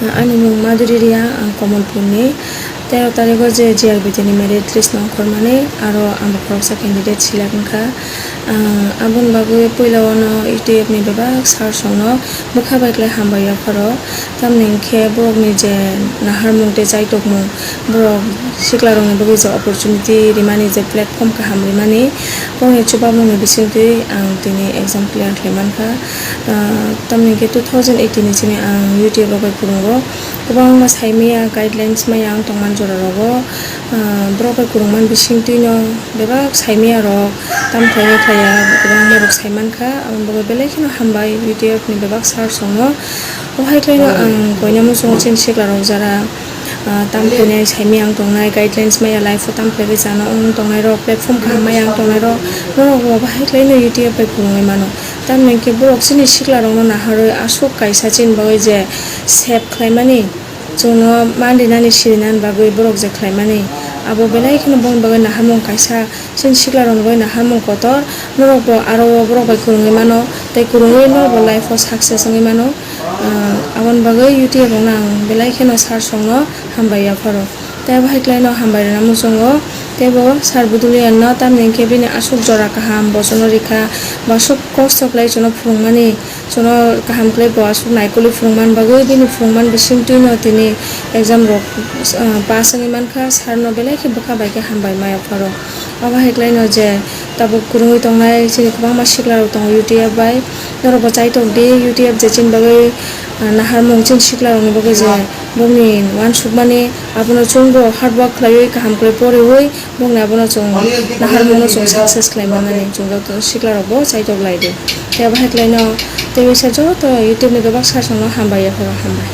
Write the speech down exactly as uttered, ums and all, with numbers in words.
Ani mung Madhuri Reang, ang Kamalpurni. Tero tarigo je G R B T ni merit list nongkhormani, aro ang bo khoroksa candidate select wngkha. Ang aboni bagwi puila o no U T F ni bebak sir songno bwkha bai khlai hambai yapharo. Tamni hwnkhe borokni je naharmung tei chaitokmung, borok siklarokni bagwi je opportunity rimani, je platform kaham rimani, borokni chubamungni bisingtwi ang tini exam clear khlai mankha. Ah, tamni hwnkhe two thousand eighteen ni simi ang U T F rok bai kwrwngo. Kwbangma saimaya guidelines maya ang tongmani jora rogo. Ah, borok bai kwrwngmani bisingtwino bebak saimaya rok tam khlaiya khlaiya kwbangma rok saimankha. Aboni bagwi belai kheno hambai U T F ni bebak sir songno. O hai khlaino ang koina muchungo chini siklarok jara, ah, tam khlainai saimaya ang tongnai, guidelines maya life o tam khlaiwi chana wng tongnai rok, platform kaham maya ang tongnai rok, norok bo bahai khlaino U T F bai kwrwngwi mano. Tamni hwnkhe borok chini siklarokno naharwi aswk kaisa chini bagwi je save khlaimani, chwngno man rinani sirinani bagwi borok je khlaimani, abo belai kheno boni bagwi naharmung kaisa, chini siklarokni bagwi naharmung kotor. Norokbo aro o borok bai kwrwngwi mano tei kwrwngwi norokbo life o success wngwi mano. Ah, aboni bagwi U T F rokno ang belai kheno sir songno hambai yapharo. Tei abo hai khlaino hambai rwna muchungo. Tei bo sir Budhulian no tamni hwnkhe bini aswk jora kaham bochorno rikha, bo aswk kosto khlai chwngno phwrwngmani, chwngno kaham khlai bo aswk naikolwi phwrwngmani bagwi bini phwrwngmani bisingtwino tini exam rok, ah, pass wngwi mankha. Sir no belai khe bwkha bai khe hambai ma yapharo. Abo hai khlaino je tabuk kwrwngwi tongnai chini kwbangma siklarok tongo U T F bai. Norokbo chaitok di, U T F je chini bagwi, ah, naharmung chini siklarokni bagwi je bongni uansukmani, abono chwngbo hard work khlaiwi kaham khlai poriwi bongni abono chwng naharmungno chwng success khlai mannani chwng joto siklarokbo chaitok lai di. Tei abo hai khlaino tei waisa joto U T F ni bebak sir songno hambai yapharo, hambai.